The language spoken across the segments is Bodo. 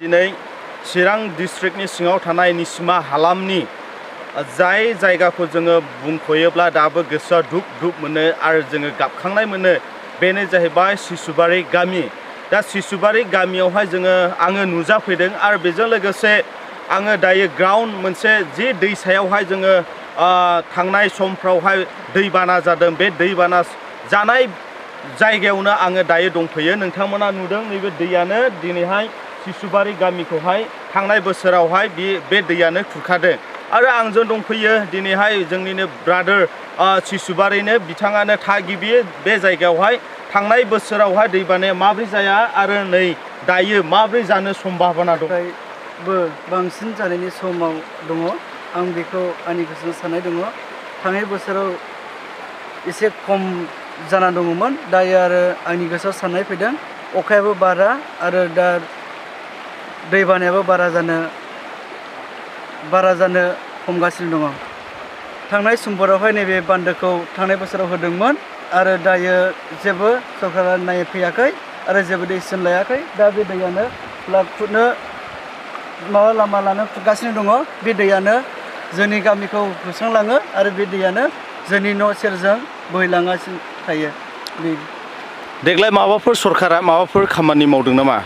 दिनै चिरां डिस्ट्रिक्टनि सिङाव थानाय निसिमा हालामनि जाय जायगाखौ जोङो बुंख'योब्ला दाबो गोसोआ दुब दुब मोनो आरो जोङो गाबखांनाय मोनो बेनो जाहैबाय सिसुबारि गामि। दा सिसुबारि गामियावहाय आङो नुजाफैदों आरो बेजों लोगोसे आङो दायो ग्राउन्ड मोनसे जि दैसायावहाय जोङो थांनाय समफ्रावहाय दैबाना जादों बे दैबाना जानाय जायगायावनो आङो दायो दंफैयो। नोंथांमोना नुदों नैबे दैयानो दिनैहाय सिसुबारि गामिखौहाय थांनाय बोसोरावहाय बे दैयानो खुरखादों आरो आंजों दंफैयो दिनैहाय जोंनिनो ब्रादार सिसुबारिनो बिथाङानो थागिबि बे जायगायावहाय थांनाय बोसोरावहाय दैबानाया माब्रै जाया आरो नै दायो माब्रै जानो सम्भाबना दं बांसिन जानायनि समाव दङ। आं बेखौ आंनि गोसोआव साननाय दङ। थांनाय बोसोराव एसे खम जाना दङमोन, दायो आरो आंनि गोसोआव साननाय फैदों अखायाबो बारा आरो दा दैबानायाबो बारा जानो हमगासिनो दङ। थांनाय समफोरावहाय नैबे बान्दोखौ थांनाय बोसोराव होदोंमोन आरो दायो जेबो सरकारा नायफैयाखै आरो जेबो डिसिसन लायाखै। दा बे दैयानो खुरनो लामा लानो खुरगासिनो दङ। बे दैयानो जोंनि गामिखौ फोस्रांलाङो आरो बे दैयानो जोंनि न' सेरजों बोहैलांगासिनो थायो। देग्लाय माबाफोर सरकारा माबाफोर खामानि मावदों नामा?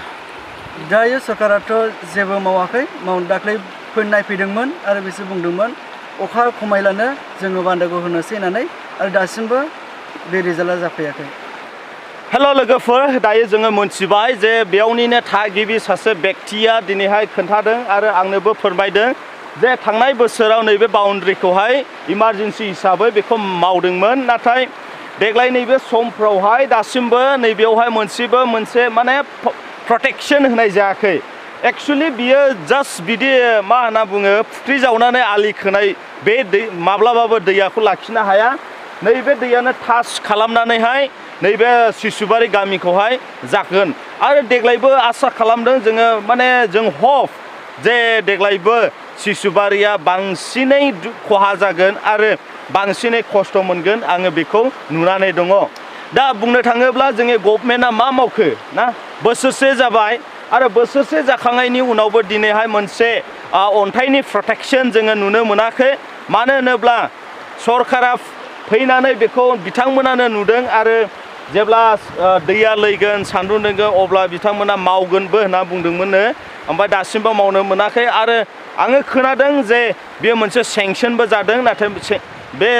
दायो सरकाराथ' जेबो मावाखै। दाख्लैफोर नायफैदोंमोन आरो बिसोर बुंदोंमोन अखा खमायलानो जोङो बान्दोखौ होनोसै होननानै, आरो दासिमबो बे रिजाल्टआ जाफैयाखै। हेल' लोगोफोर, दायो जोङो मोनथिबाय जे बेयावनिनो थागिबि सासे बेक्तिया दिनैहाय खोन्थादों आरो आंनोबो फोरमायदों जे थांनाय बोसोराव नैबे बाउन्ड्रिखौहाय इमारजेन्सि हिसाबै बेखौ मावदोंमोन, नाथाय देग्लाय नैबे समफ्रावहाय दासिमबो नैबेयावहाय मोनसे माने प्रटेक्शन होनाय जायाखै। एक्चुअलि बियो जास्ट बिदि मा होनना बुङो फुख्रि जावनानै आलि खोनाय बे दै माब्लाबाबो दैयाखौ लाखिनो हाया। नैबे दैयानो टाच खालामनानैहाय नैबे सिसुबारि गामिखौहाय जागोन आरो देग्लायबो आसा खालामदों जों हप जे देग्लायबो सिसुबारिया बांसिनै खहा जागोन आरो बांसिनै खस्थ' मोनगोन, आङो बेखौ नुनानै दङ। दा बुंनो थाङोब्ला जोंनि गभर्नमेन्टआ मा मावखो ना, बोसोरसे जाबाय आरो बोसोरसे जाखांनायनि उनावबो दिनैहाय मोनसे अन्थाइनि प्रटेक्शन जोङो नुनो मोनाखै। मानो होनोब्ला सरकारा फैनानै बेखौ बिथांमोनानो नुदों आरो जेब्ला दैया लैगोन सान्दुं दुंगोन अब्ला बिथांमोना मावगोनबो होनना बुंदोंमोननो, ओमफ्राय दासिमबो मावनो मोनाखै। आरो आङो खोनादों जे बेयो मोनसे सेंसनबो जादों, नाथाय बे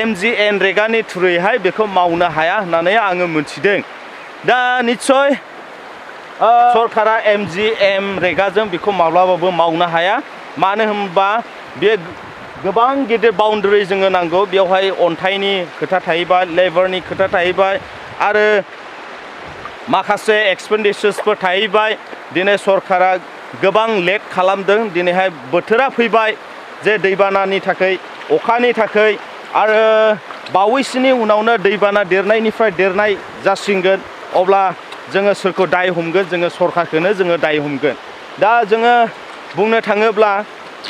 MGNरेगानि थ्रुयैहाय बेखौ मावनो हाया होननानै आङो मोनथिदों। दा निस्सय सरकारा MGNरेगाजों बेखौ माब्लाबाबो मावनो हाया। मानो होनबा बे गोबां गिदिर बाउन्डारि जोङो नांगौ, बेवहाय अन्थाइनि खोथा थाहैबाय, लेबारनि खोथा थाहैबाय आरो माखासे एक्सपेन्डिचार्सफोर थाहैबाय। दिनै सरकारा गोबां लेट खालामदों। दिनैहाय बोथोरा फैबाय जे दैबानानि थाखाय, अखानि थाखाय आरो बावैसोनि उनावनो दैबाना देरनायनिफ्राय देरनाय जासिगोन। अब्ला जोङो सोरखौ दाय हमगोन? जोङो सरकारखौनो जोङो दाय हमगोन। दा जोङो बुंनो थाङोब्ला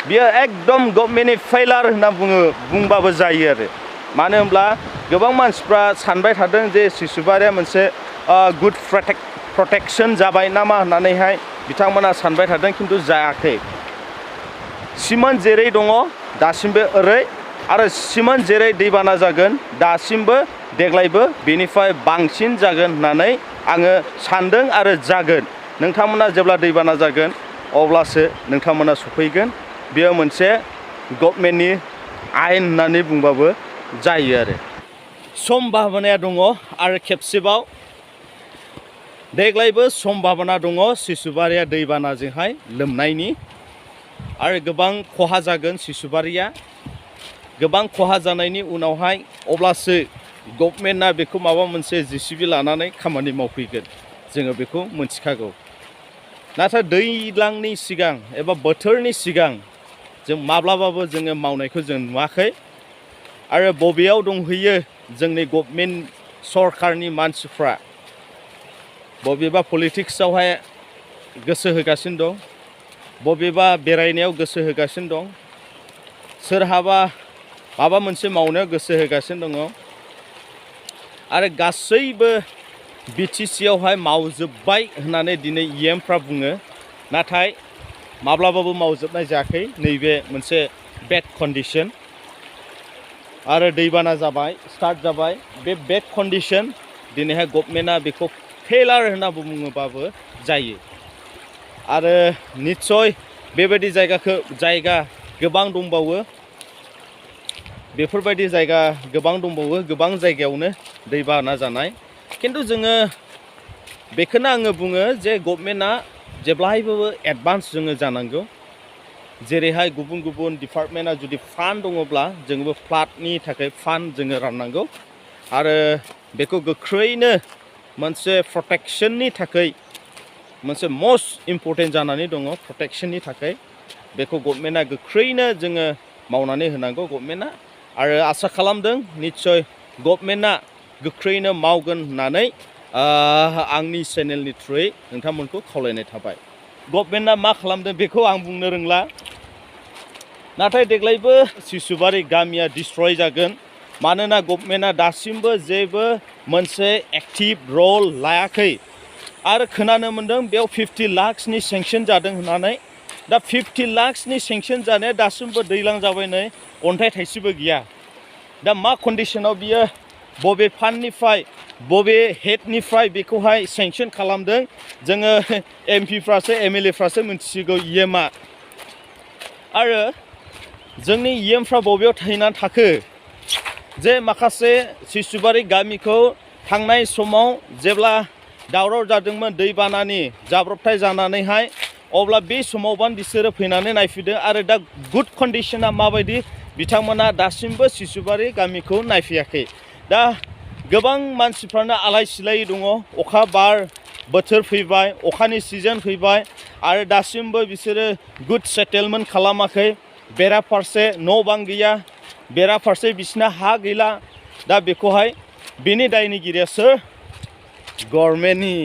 बियो एकदम गभर्नमेन्टनि फेलार होनना बुंबाबो जायो आरो। मानो होनब्ला गोबां मानसिफ्रा सानबाय थादों जे सिसुबारिया मोनसे गुड प्रटेक्शन जाबाय नामा होननानैहाय बिथांमोना सानबाय थादों, खिन्थु जायाखै। सिमोन जेरै दङ दासिमबो ओरै आरो सिमोन जेरै दैबाना जागोन दासिमबो देग्लायबो बेनिफ्राय बांसिन जागोन होननानै आङो सानदों आरो जागोन। नोंथांमोना जेब्ला दैबाना जागोन अब्लासो नोंथांमोना सफैगोन। बेयो मोनसे गभर्नमेन्टनि आयेन होननानै बुंबाबो जायो आरो। सम्भाबनाया दङ आरो खेबसेबाव देग्लायबो सम्भाबना दङ सिसुबारिया दैबानाजोंहाय लोमनायनि आरो गोबां खहा जागोन सिसुबारिया। गोबां खहा जानायनि उनावहाय अब्लासो गभर्नमेन्टआ बेखौ माबा मोनसे JCB लानानै खामानि मावफैगोन, जोङो बेखौ मोनथिखागौ। नाथाय दैज्लांनि सिगां एबा बोथोरनि सिगां जों माब्लाबाबो जोङो मावनायखौ जों नुवाखै। आरो बबेयाव दंहैयो जोंनि गभर्नमेन्ट सरकारनि मानसिफ्रा? बबेबा पलिटिक्सआवहाय गोसो होगासिनो दं, बबेबा बेरायनायाव गोसो होगासिनो दं, सोरहाबा माबा मोनसे मावनायाव गोसो होगासिनो दङ आरो गासैबो BTCआवहाय मावजोब्बाय होननानै दिनै EMफ्रा बुङो, नाथाय माब्लाबाबो मावजोबनाय जायाखै नैबे मोनसे बेड कन्डिशन आरो दैबाना जाबाय स्टार्ट जाबाय बे बेड कन्डिशन दिनैहाय गभर्नमेन्टआ बेखौ फेलार होनना बुङोबाबो जायो आरो निस्सय बेबायदि जायगा गोबां दंबावो बेफोरबायदि जायगा गोबां दंबावो गोबां जायगायावनो दैबाना जानाय खिन्थु जोङो बेखौनो आङो बुङो जे गभर्नमेन्टआ जेब्लायबो एडभान्स जोङो जानांगौ जेरैहाय गुबुन गुबुन डिपार्टमेन्टआ जुदि फान्ड दङब्ला जोंबो फ्लाडनि थाखाय फान्ड जोङो राननांगौ आरो बेखौ गोख्रैनो मोनसे प्रटेक्शननि थाखाय मोनसे मस्ट इम्पर्टेन्ट जानानै दङ प्रटेक्शननि थाखाय बेखौ गभर्नमेन्टआ गोख्रैनो जोङो मावनानै होनांगौ गभर्नमेन्टआ आरो आसा खालामदों निस्सय गभर्नमेन्टआ गोख्रैनो मावगोन होननानै आंनि चेनेलनि थ्रुयै नोंथांमोनखौ खावलायनाय थाबाय गभर्नमेन्टआ मा खालामदों बेखौ आं बुंनो रोंला नाथाय देग्लायबो सिसुबारि गामिया डिस्ट्रय जागोन मानोना गभर्नमेन्टआ दासिमबो जेबो मोनसे एक्टिभ रल लायाखै आरो खोनानो मोन्दों बेयाव 50 लाखनि सेंसन जादों होननानै दा 50 लाखनि सेंसन जानाया दासिमबो दैज्लां जाबाय नै अन्थाइ थाइसेबो गैया दा मा कन्डिशनाव बियो बबे फान्डनिफ्राय बबे हेडनिफ्राय बेखौहाय सेंसन खालामदों जोङो एमपिफ्रासो एमएलएफ्रासो मिथिसिगौ इएमआ आरो जोंनि इएमफ्रा बबेयाव थाहैनानै थाखो जे माखासे सिसुबारि गामिखौ थांनाय समाव जेब्ला दावराव जादोंमोन दैबानानि जाब्रबथाय जानानैहाय अब्ला बे समावबान बिसोरो फैनानै नायफैदों आरो दा गुड कन्डिशना माबायदि बिथांमोना दासिमबो सिसुबारि गामिखौ नायफैयाखै दा गोबां मानसिफ्रानो आलाय सिलाय दङ अखा बार बोथोर फैबाय अखानि सिजन फैबाय आरो दासिमबो बिसोरो गुड सेटेलमेन्ट खालामाखै बेराफारसे न' बां गैया बेराफारसे बिसिना हा गैला दा बेखौहाय बेनि दायनिगिरिया सोर गभर्नमेन्टनि